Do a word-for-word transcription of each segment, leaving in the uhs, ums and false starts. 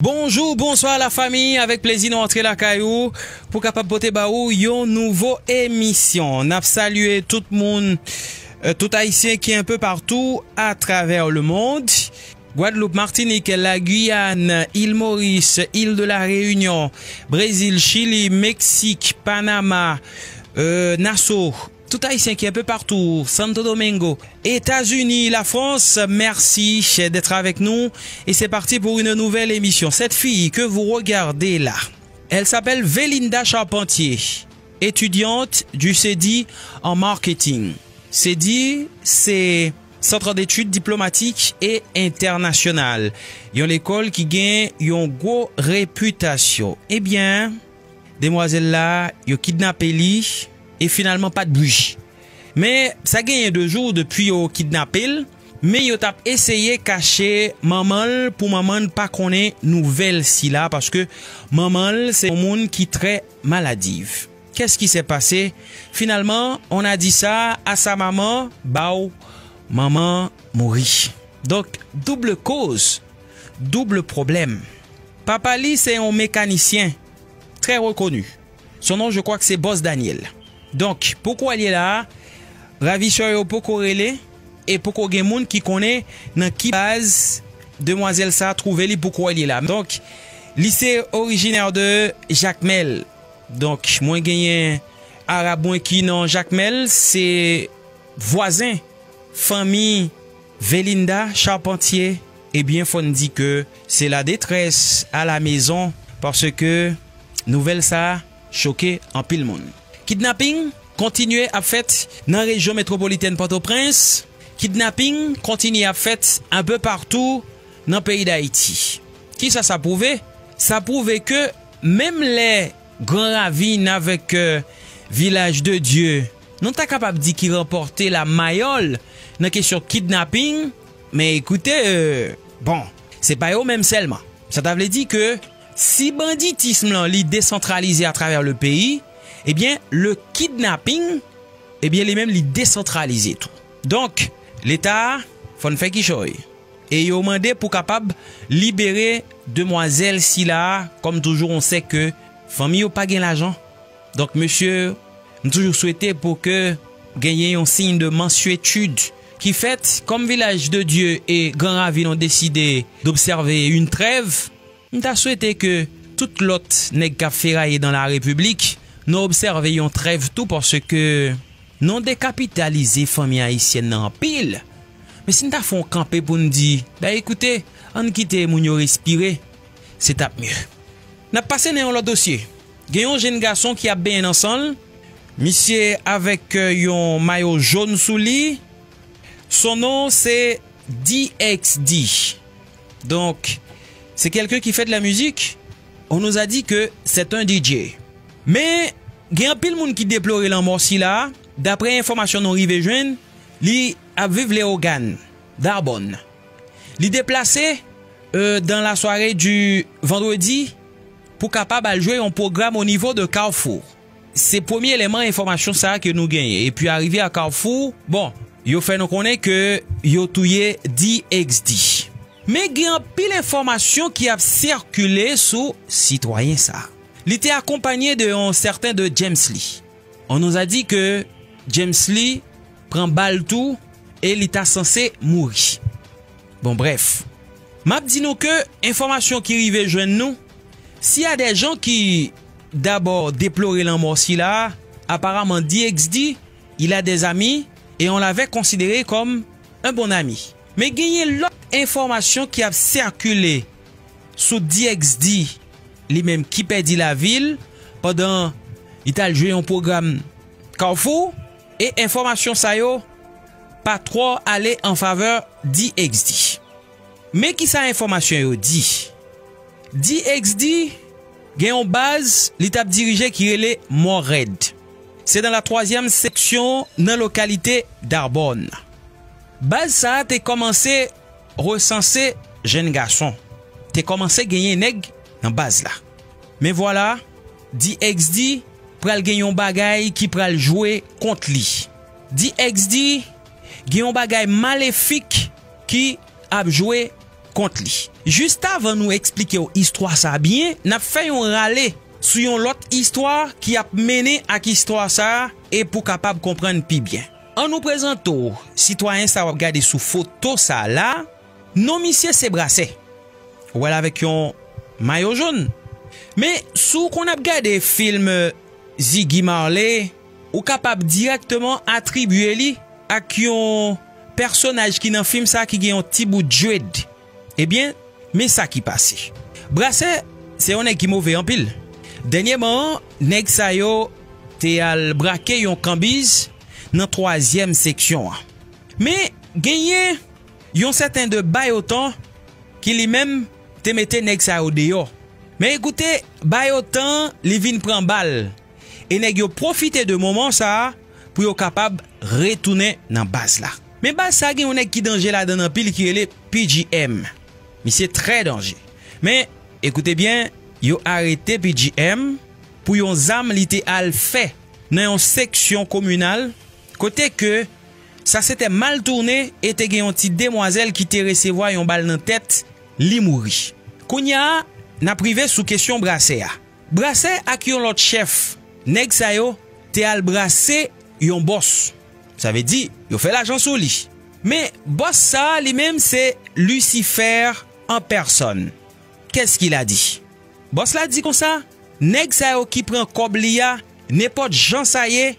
Bonjou, bonswa la fami, avèk plezi nou antre lakay ou pou kapab pote ba ou yon nouvo emisyon. N ap salye tout moun, euh, tout Ayisyen ki enpe patou atravè lemonn. Gwadloup, Matinik, Lagiyàn, Il Moris, Il de la Reyinyon, Brezil, Chili, Meksik, Panama, euh, Naso, tout Ayisyen ki enpe patou, Santo Domingo, Etazini, Lafrans, mèsi d'être avec nous. Et c'est parti pour une nouvelle émission. Cette fille que vous regardez là, elle s'appelle Velinda Charpentier, étudiante du CEDI en marketing. CEDI, se Centre d'Études Diplomatiques et Internationales. Yon lekòl ki gen yon gwo repitasyon. Ebyen, demwazèl la, yo kidnape li e finalman pa t bri. Men, sa genyen de jou depi yo kidnape l, men yo t ap eseye kache manman l pou manman l pa konnen nouvèl sila, paske manman l se yon moun ki trè maladiv. Qu'est-ce qui s'est passé? Finalement, on a dit ça à sa maman, ba w manman mouri. Donk, double koz, double pwoblèm. Papa li se yon mekanisyen trè rekoni. Son non, je crois que se Boss Daniel. Donk, pou kounye a la, ravisè yo poko rele e poko gen moun ki konnen nan ki baz demwazèl sa twouve li pou kounye a la. Donk, li se orijinè de Jakmèl. Donk, mwen genyen arab mwen ki nan Jakmèl, se vwazen fanmi Velinda Charpentier. Ebyen, fò n di ke se la détresse à la maison, paske nouvèl sa a choke anpil moun. Kidnaping kontinye ap fèt nan rejyon metwopolitèn Pòtoprens. Kidnaping kontinye ap fèt enpe patou nan peyi Dayiti. Kisa sa pwouve? Sa pwouve ke menm lè Gran Ravin avèk, euh, Vilaj de Dye, nou ta kapab di ki ranpòte la mayòl nan kesyon kidnaping, men ekoute, euh, bon, se pa yo menm sèlman. Sa ta vle di ke si banditism lan li desantralize atravè le peyi, ebyen, le kidnaping, ebyen, li menm li desantralize tou. Donk, Leta a, fò n fè kichòy. E yo mande pou kapab libere demwazèl sila a, kòm toujou, on sait ke fanmi yo pa gen lajan. Donk, mesye, m toujou swete pou ke genyen yon siy de mansyetid ki fèt. Kòm Vilaj de Dye e Gran Ravin ont décidé d'observer une trêve, m ta swete ke tout lòt nèg k ap feraye dans la République, nou obsève yon trèv tou, paske nou dekapitalize fanmi ayisyèn nan anpil. Men si n ta fè yon kanpe pou n di, ben, ekoute, ann kite moun yo respire, se t ap mye. N ap pase nan yon lòt dosye. Gen yon jenn gason ki ap benyen nan san l. Misye avèk, euh, yon mayo jòn sou li. Son non se D X D. Donk, se kelken ki fè de la mizik. On nous a dit que c'est un D J. Men, gen anpil moun ki deplore lanmò sila. Daprè enfòmasyon nou rive jwenn, li ap viv Leyogàn, Darbòn. Li deplase, euh, dans la soirée du vendredi pou kapab al jwe yon pwogram o nivo de Carrefour. Se premye eleman enfòmasyon sa a ke nou genyen. Epi arive a Carrefour, bon, yo fè nou konnen ke yo touye D X D. Men gen anpil enfòmasyon ki ap sikile sou sitwayen sa a. Li te akonpanye de yon sèten de James Lee. On nous a dit que James Lee pran bal tou e li ta sanse mouri. Bon, brèf. M ap di nou ke enfòmasyon ki rive jwenn nou, s'il y a des gens qui d'abord déplorent lanmò sila, aparaman D X D, il a des amis et on l'avait considéré comme un bon ami. Men genyen lòt enfòmasyon ki ap sikile sou D X D, li menm ki pèdi lavi l pandan li t al jwe yon pwogram Carrefour, e enfòmasyon sa yo pa twò ale an favè D X D. Men kisa enfòmasyon yo di. D X D gen yon baz li t ap dirije ki rele Mò Rèd. Se nan la twazyèm seksyon nan lokalite Darbòn. Baz sa a te kòmanse resanse jenn gason. Te kòmanse genyen nèg nan baz la. Men vwala, D X D pral gen yon bagay ki pral jwe kont li. D X D gen yon bagay malefik ki ap jwe kont li. Jis avan nou eksplike w istwa sa a byen, n ap fè yon rale sou yon lòt istwa ki ap mennen ak istwa sa a e pou w kapab konprann pi byen. An nou prezante w sitwayen sa w ap gade sou foto sa a la. Non misye se Brasè. Ou wè l avèk yon mayo jòn. Men, si w konn ap gade fim Ziggy Marley, ou kapab dirèkteman atribye li ak yon pèsonaj ki nan fim sa ki gen yon ti bout dread. Ebyen, men sa ki pase. Brasè se yon nèg ki move anpil. Dènyèman an, nèg sa yo te al brake yon kanbiz nan twazyèm seksyon an. Men, genyen yon sèten de Bayotan ki li menm te mete nèg sa yo deyò. Men ekoute, Bayotan, li vin pran bal. E nèg yo pwofite de moman sa a pou yo kapab retounen nan baz la. Men baz sa a gen yon nèg ki danje ladan l anpil ki rele P G M. Misye trè danje. Men, ekoute byen, yo arete P G M pou yon zam li te al fè nan yon seksyon kominal kote ke sa se te mal tounen e te gen yon ti demwazèl ki te resevwa yon bal nan tèt, li mouri. Kounye a, n ap rive sou kesyon Brasè a. Brasè ak yon lòt chèf, nèg sa yo te al brase yon bòs. Sa vle di, yo fè lajan sou li. Men, bòs sa a li menm se Lucifer an pèsòn. Qu'est-ce qu'il a dit? Bòs la di konsa, nèg sa yo ki pran kòb li a, nenpòt jan sa ye,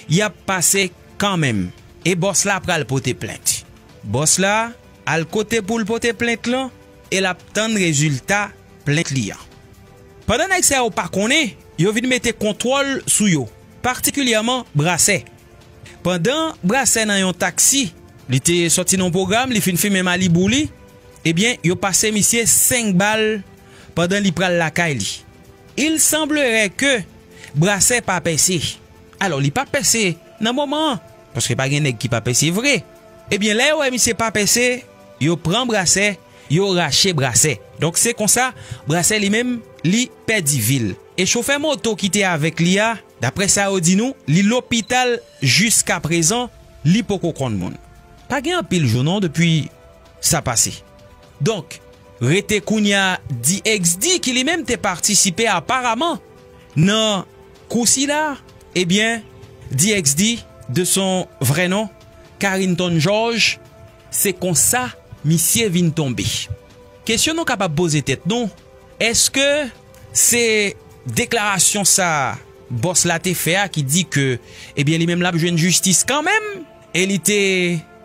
y ap pase kanmenm. E bòs la pral pote plent. Bòs la al kote pou l pote plent lan e l ap tann rezilta plent li an. Pandan nèg sa yo pa konnen, yo vin mete kontwòl sou yo, patikilyèman Brasè. Pandan Brasè nan yon taksi, li te sòti nan yon pwogram, li fin fimen Malibu li, ebyen, yo pase misye senk bal pandan li pral lakay li. Il semblerait que Brasè pa pèse. Alò, li pa pèse nan moman an, paske pa gen nèg ki pa pèse vre. Ebyen, lè yo wè misye pa pèse, yo pran Brasè, yo rache Brasè. Donk, se konsa, Brasè li menm, li pèdi vi l. E chofè moto ki te avèk li a, daprè sa yo di nou, li lopital jiskaprezan, li poko konn moun. Pa gen anpil jou non depi sa pase. Donk, rete kounye a D X D ki li menm te patisipe aparaman nan kou sila, ebyen, D X D, de son vrai nom, Carrington George, se konsa misye vin tonbe. Kesyon nou kapab poze tèt nou, èske se deklarasyon sa bòs la te fè a ki di ke, ebyen, li menm l ap jwenn jistis kanmenm? E li te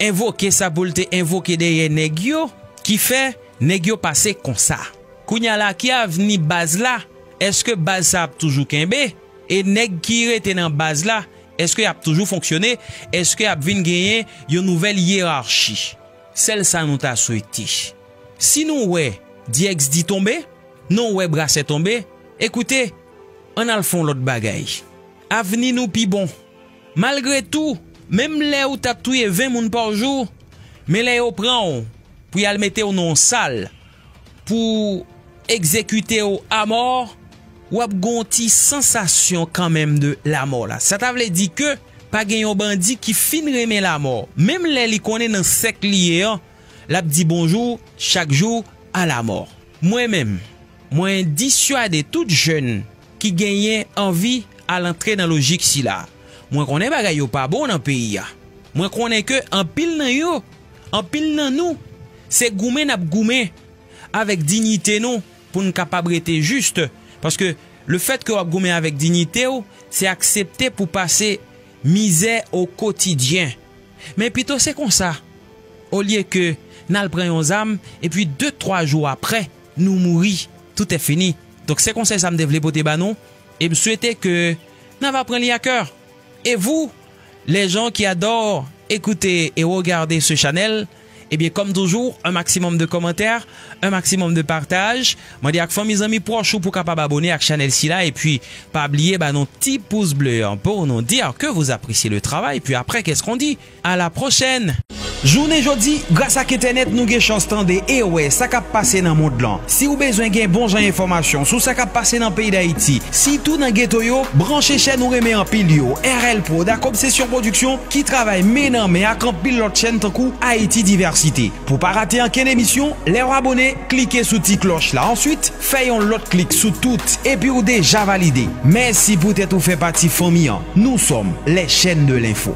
envoke sa pou l te envoke dèyè nèg yo, ki fè nèg yo pase konsa. Kounye a la, ki avni baz la? Èske baz sa ap toujou kenbe? E nèg ki rete nan baz la, èske y ap toujou fonksyone? Èske y ap vin genyen yon nouvèl yerachi? Sèl sa nou ta swete. Si nou wè D X D tonbe, nou wè Brasè tonbe, ekoute, ann al fè yon lòt bagay. Avni nou pi bon. Malgre tou, menm lè ou t ap touye ven moun pa jou, men lè yo pran w pou y al mete w nan yon sal pou egzekite w amò, w ap gen yon ti sansasyon kanmenm de lamò la. Sa ta vle di ke pa gen yon bandi ki fin renmen lamò. Menm lè li konnen nan sèk li ye an, l ap di bonjou chak jou a lamò. Mwen menm, mwen diswade tout jèn ki genyen anvi al antre nan lojik sila. Mwen konnen bagay yo pa bon nan peyi a. Mwen konnen ke anpil nan yo, anpil nan nou, se goumen n ap goumen avèk diyite nou pou n kapab rete jis. Paske lefètke w ap goumen avèk diyite w, se aksepte pou pase mizè o kotidyen. Men pito se konsa, olye ke n al pran yon zam, epi de, twa jou aprè, nou mouri, tout est fini. Donk, se konsèy sa m te vle pote ba nou, e m swete ke n ava pran li a kè. Et vous, les gens qui adorent écouter et regarder ce channel, eh bien, comme toujours, un maximum de commentaires, un maximum de partage. Mwen di ak fanmi, zanmi, pwòch ou pou kapab abone ak chanèl sila, epi pa bliye ba nou ti pous ble an pou nou dire que vous appréciez le travail. Puis après, qu'est-ce qu'on dit? À la prochaine! Jounen jodi, gras ak entènèt, nou gen chans tande e wè sa k ap pase nan mond lan. Si w bezwen gen bon jan enfòmasyon sou sa k ap pase nan peyi Dayiti, sitou nan geto yo, branche chèn ou renmen anpil yo, R L Prod ak Obsession Production, ki travay men nan men ak anpil lòt chèn tankou Haïti Diversité. Pou pa rate ankenn emisyon, lè w abone, klike sou ti klòch la. Answit, fè yon lòt klik sou tout, epi w deja valide. Mèsi poutèt ou fè pati fanmi an. Nous sommes les chaînes de l'info.